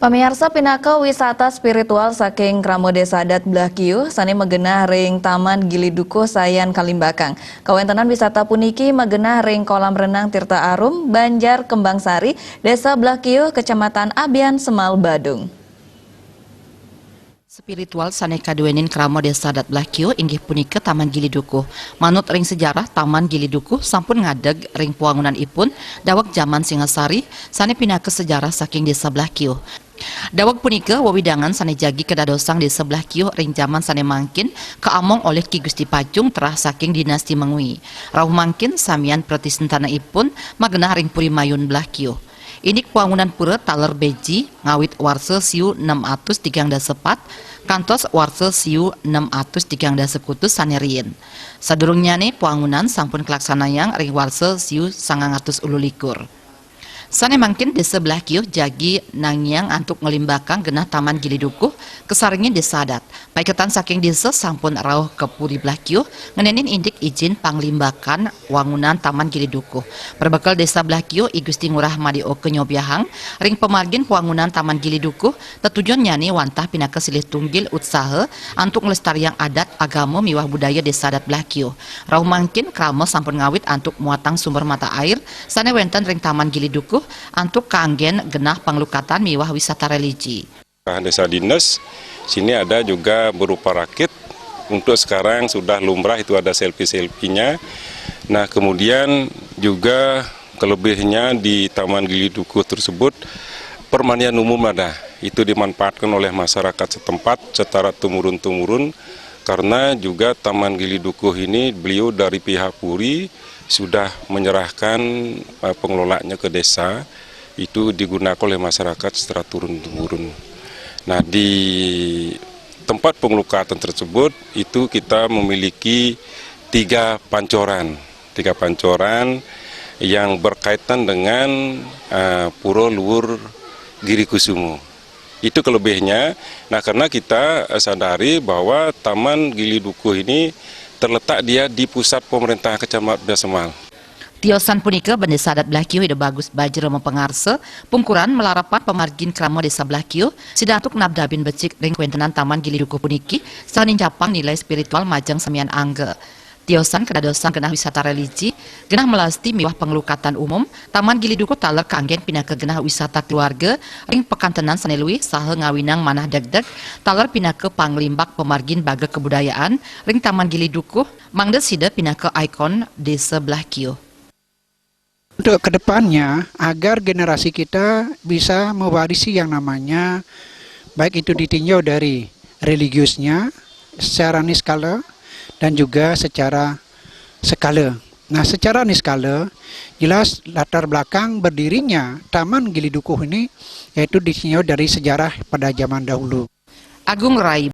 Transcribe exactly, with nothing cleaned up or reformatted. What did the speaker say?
Pamiarsa, pinaka wisata spiritual saking Krama Desa Adat Blahkiuh sané magenah ring Taman Gili Dukuh sayan kalimbakang. Kawéntenan wisata puniki magenah ring kolam renang Tirta Arum, Banjar Kembang Sari, Désa Blahkiuh, Kecamatan Abian, Semal, Badung. Spiritual sané kaduénin Krama Desa Adat Blahkiuh inggih punika Taman Gili Dukuh. Manut ring sejarah, Taman Gili Dukuh sampun ngadeg ring pawangunanipun daweg jaman Singasari, sané pinaka sejarah saking Désa Blahkiuh. Daweg punika wewidangan sané jagi kadadosang Désa Blahkiuh ring jaman sané mangkin, kaamong olih Ki Gusti Pacung, terah saking dinasti Mengwi. Rauh mangkin samian pratisentanaipun magenah ring Puri Mayun Blahkiuh. Indik pawangunan pura taler beji ngawit warsa siu nem atus tigang dasa pat kantos warsa siu nem atus tigang dasa kutus sané riin. Sadurungnyané pawangunan sampun kalaksanayang ring warsa siu sangang atus ulu likur. Sané mangkin Désa Blahkiuh jagi nangiang antuk nglimbakang genah Taman Gili Dukuh kasarengin Désa Adat. Paiketan saking désa sampun rauh ka Puri Blahkiuh ngenénin indik ijin panglimbakan wangunan Taman Gili Dukuh. Perbekel Désa Blahkiuh, I Gusti Ngurah Madé Oka nyobiahang, ring pamargin pawangunan Taman Gili Dukuh, tetujunnyané wantah pinaka silih tunggil utsaha antuk nglestariang adat, agama miwah budaya Désa Adat Blahkiuh. Rauh mangkin krama sampun ngawit antuk muatang sumber mata air sané wénten ring Taman Gili Dukuh antuk kanggén genah panglukatan miwah wisata religi. Nah, Desa Dinas, sini ada juga berupa rakit. Untuk sekarang sudah lumrah itu ada selfie-selfie-nya. Nah, kemudian juga kelebihnya di Taman Gili Dukuh tersebut, permandian umum ada. Itu dimanfaatkan oleh masyarakat setempat secara temurun-temurun, karena juga Taman Gili Dukuh ini beliau dari pihak Puri sudah menyerahkan, eh, pengelolanya ke desa, itu digunakan oleh masyarakat secara turun-temurun. Nah, di tempat pengelukatan tersebut itu kita memiliki tiga pancoran, tiga pancoran yang berkaitan dengan, eh, Pura Luhur Giri Kusumo. Itu kelebihnya. Nah, karena kita, eh, sadari bahwa Taman Gili Dukuh ini terletak dia di pusat pemerintah Kecamatan Biasemal. Tiosan punika, Bendésa Adat Blahkiuh Ida Bagus Bajra mapangarsa, pungkuran malarapan pamargin krama Désa Blahkiuh, sida antuk nabdabin becik ring kawéntenan Taman Gili Dukuh puniki, saha nincapang nilai spiritual majeng samian angga. Tiosan kadadosang genah wisata religi, genah melasti miwah panglukatan umum, Taman Gili Dukuh taler kanggén pinaka genah wisata keluarga ring pakantenan sané luih saha ngawinang manah degdeg, taler pinaka panglimbak pamargin baga kabudayaan ring Taman Gili Dukuh, mangda sida pinaka ikon Désa Blahkiuh. Untuk kedepannya, agar generasi kita bisa mewarisi yang namanya, baik itu ditinjau dari religiusnya, secara niskala, dan juga secara skala. Nah, secara niskala, jelas latar belakang berdirinya Taman Gili Dukuh ini yaitu ditinjau dari sejarah pada zaman dahulu. Agung Rai